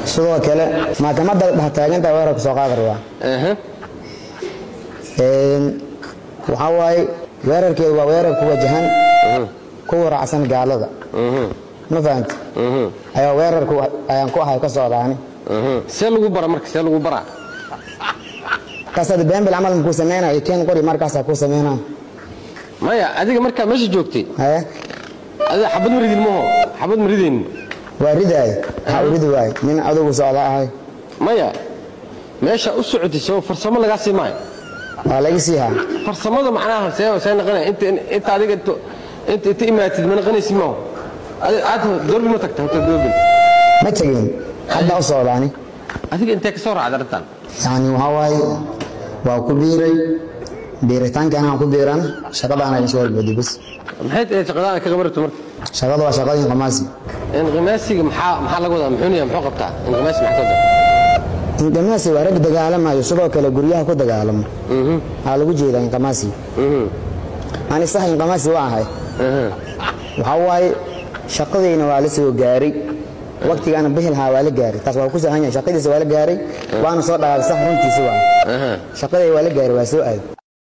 Sidoo kale maxkamadda dhex taagantahay weerarka soo qaadi rabaa. Waxaa waaye weerarkeedu waa weerar ku wajahan kuwa raacsan gaalada, ma fahamti? Ayaa weerarku ayaan ku ahay ka socdaani. See lagu bara marka, see lagu baraa? Kaas hada beenbil camal makuu sameynaya, keen qori markaasaa kuu sameynaya. Maya, adiga markaa meesha joogtay, haye, adiga xabad ma ridin maho, xabad ma ridaynin? Waa ridaay, waxaa u ridi waaye nin adugu socda ahay. Maya, meesha u socotay soo farsamo lagaa sii maayo? Waa laga sii haa. Farsamada macnaha see naqanaya? Inta adiga inta imaatid ma naqanaysid maho? Aad doorbin ma tagta horta, doorbin? Ma tegin, hadda u socdaani. Adiga intee ka soo raacda arrintan? Yani waxaa waaye waa ku biiray biiritaanka anaan ku biiran shaqadaana ila soo horboodi bas. Maxay tahay shaqadaan ka qabarto marka? Shaqada waa shaqadii inqimaasi. Inqimaasiga maxaa laga wadaa? Muxuu yahay, muxuu qabtaa inqimaasi, maxaa ka wadaa? Inqimaasi waa rag dagaalamayo, sidoo kale guryaha ku dagaalamo waxaa lagu jeedaa inqimaasi. Ani sax inqimaasi waa ahay. Waxaa waaye shaqadayna waa la soo gaaray, waqtigaana bixi lahaa waa la gaaray. Taas waa ku sahan yahay, shaqadiisa waa la gaaray, waana soo dhaqaaqay. Sax runtiisa waa shaqaday waa la gaaray, waa soo aaday.